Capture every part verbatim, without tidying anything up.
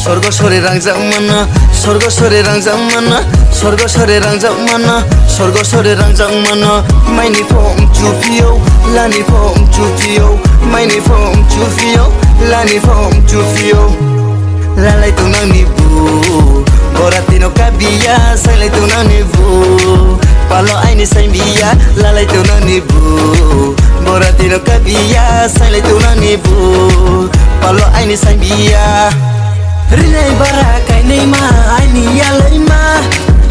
Sorgo sore rangjak mana, sorgo sore rangjak mana, sorgo sore rangjak mana, sorgo sore rangjak mana. Maini phom chupio, lani phom chupio, maini phom chupio, lani phom chupio. Lalai tongnang ni bu, boratino kabiya, sailai tongnang ni bu. Palo aini saimbiya, lalai tongnang ni bu, boratino kabiya, sailai tongnang ni bu. Palo aini saimbiya. Rinai bara kainai ma aini yalai ma.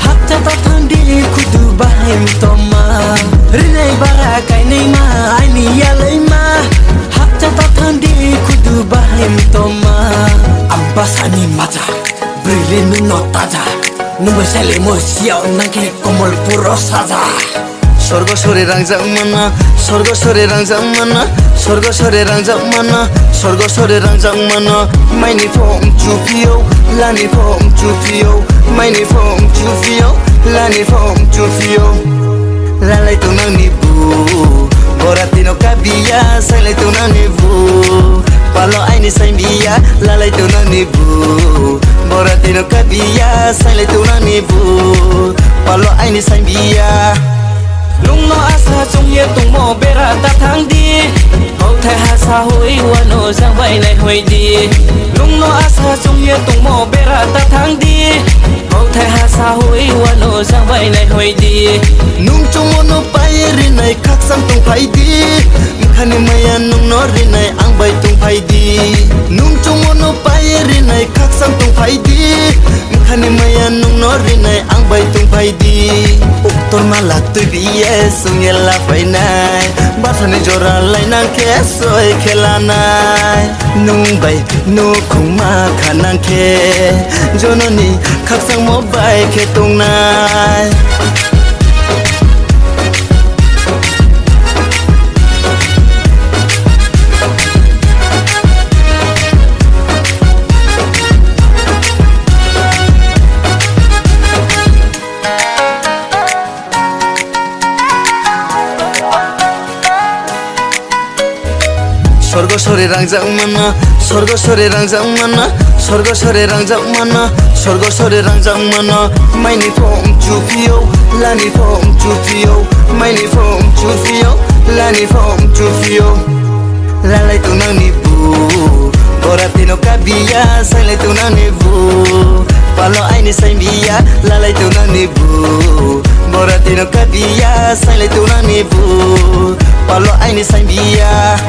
Hapta ta thang di khudu bahai toma. Rinai bara kainai ma aini yalai ma. Hapta ta thang di khudu bahai toma. Ambasani maja, brile nung no taja. Nung bai sale mo siya nang khe komol puro saja. Sorgo sore rangjak mana, sorgo sore rangjak mana, sorgo sore rangjak mana, sorgo sore rangjak mana. Maini phom chupio, lani phom chupio, maini phom chupio, lani phom chupio. Lalai tongnang ni bu, boratino kabiya, sailai tongnang ni bu. Palo aini saimbiya, lalai tongnang ni bu, boratino kabiya, sailai tongnang ni bu. Palo aini saimbiya. Nungno asa chungye tongmo bera ta thang di. Hokthai ha sa hui wano jang bai nai hoi di. Nungno asa chungye tongmo bera ta thang di. Hokthai ha sa hui wano jang bai nai hoi di. Nung chungmo no pai rinai khakchang tong phai di. Mkhani maya nungno rinai ang bai tong phai di. Nung chungmo no pai rinai khakchang tong phai di. Mkhani maya nungno rinai ang bai tong phai di. Uktor mala twi biye sungye la phainai. Bathani jora lainang khe soi khe lanai. Nung bai nukhung ma khanang khe. Jononi khakchangmo bai khe tongnai. Sorgo sore rangjak mana, sorgo sore rangjak mana, sorgo sore rangjak mana, sorgo sore rangjak mana. Maini phom chupio, lani phom chupio, maini phom chupio, lani phom chupio. Lalai tongnang ni bu, boratino kabiya, sailai tongnang ni bu. Palo aini saimbiya, lalai tongnang ni bu, boratino kabiya, sailai tongnang ni bu. Palo aini saimbiya.